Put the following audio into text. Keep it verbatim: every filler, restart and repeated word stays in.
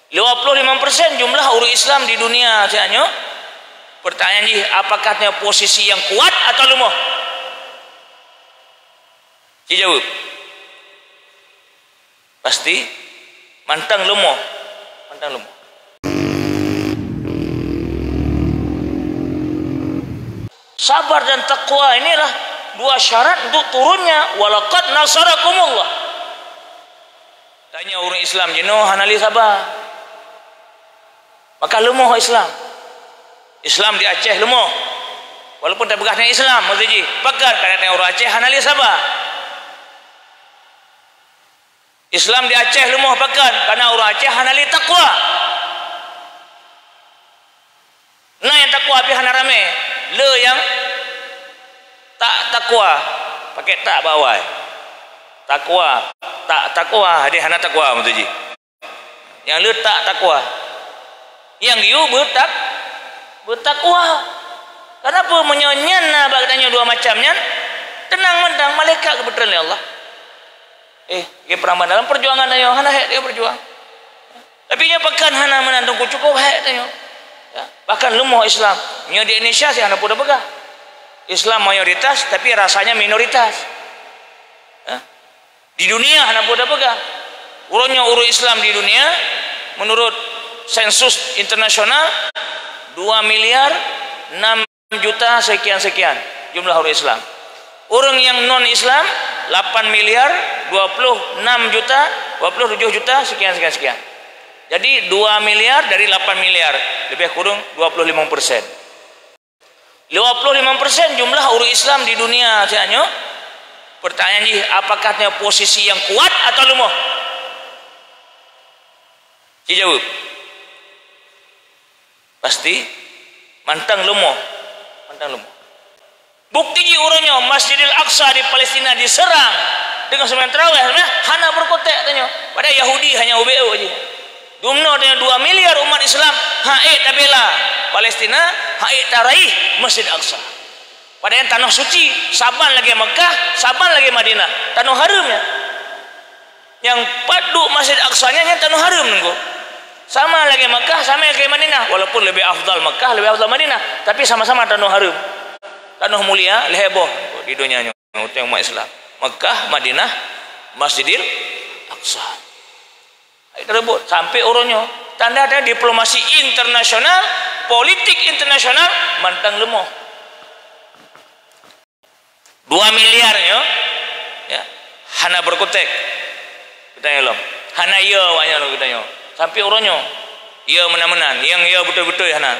Lima puluh lima persen jumlah ureuëng Islam di dunia saat nyoe. Pertanyaan jih, apakah nyoe posisi nyang kuat atau leumoh? Ci jaweueb. Pasti mantong leumoh. Mantong leumoh. Sabar dan takwa inilah dua syarat untuk turunnya, "Walaqad nasarakumullah." Tanyoe ureuëng Islam jinoe hana lé saba. Maka leumoh Islam. Islam di Aceh leumoh. Walaupun tapeugah tanyoe Islam, maksud jih, pakon? Karena tanyoe ureuëng Aceh hana lé saba. Islam di Aceh leumoh pakon? Karena ureuëng Aceh hana lé takwa. Na nyang takwa pih hana ramé. Le nyang tak takwa, pakai tak bak awai. Takwa, tak takwa, jadi hana takwa, maksud jih. Nyang le tak takwa. Nyang geuyue beutak-, beutakwa. Kenapa meunyoe nyan na bak geutanyoe dua macam nyan? Teunang mantong, malaikat geupeutrön lé Allah. Eh, lagée peurang ban dalam perjuangan tanyoe, hana hék tanyoe berjuang. Tapi nyoe pakon hana meunan teungku, cukup hék tanyoe. Ya, bahkan leumoh Islam. Nyoe di Indonesia sih hana peue tapeugah. Islam mayoritas, tapi rasanya minoritas. Ya. Di dunia hana peue tapeugah. Uroe nyoe ureuëng Islam di dunia, menurut sensus internasional, dua miliar enam juta sekian-sekian jumlah ureuëng Islam. Ureuëng nyang non-Islam, lapan miliar dua puluh enam juta, dua puluh tujuh juta sekian-sekian-sekian. Jadi, dua miliar dari lapan miliar, lebih kurang dua puluh lima persen. Lima puluh lima persen jumlah ureuëng Islam di dunia saat nyoe. Pertanyaan jih, apakah nyoe posisi nyang kuat atau leumoh? Ci jaweueb. Pasti mantong leumoh. Mantong leumoh. Bukti jih uroe nyoe Masjidil Aqsa di Palestina diserang deungon seumayang tarawih, hana berkutek tanyoe. Padahai Yahudi hanya ubé-ubé jih. Dumnoe tanyoe dua miliar umat Islam, han ék tabela Palestina, han ék taraih Masjid Aqsa. Padahai tanoh suci, saban lagée Mekah, saban lagée Madinah, tanoh hareuem nyan. Nyang pat duek Masjid Aqsa nyan, nyan tanoh hareuem nunggu. Sama lagée Mekah, sama lagée Madinah, walaupun lebih afdal Mekah, lebih afdal Madinah, tapi sama-sama tanoh hareuem. Tanoh mulia lhée boh di donya nyoe, umat Islam. Mekah, Madinah, Masjidil Aqsa. Hai, terebut sampai uroe nyoe. Tanda-tanda diplomasi internasional, politik internasional mantong leumoh. Dua miliar nyoe, ya, hana berkutek. Geutanyoe lom. Hana iya awaknyan lom geutanyoe. Sampai uroe nyoe. Iya meunan-meunan, nyang iya beutôi-beutôi hana.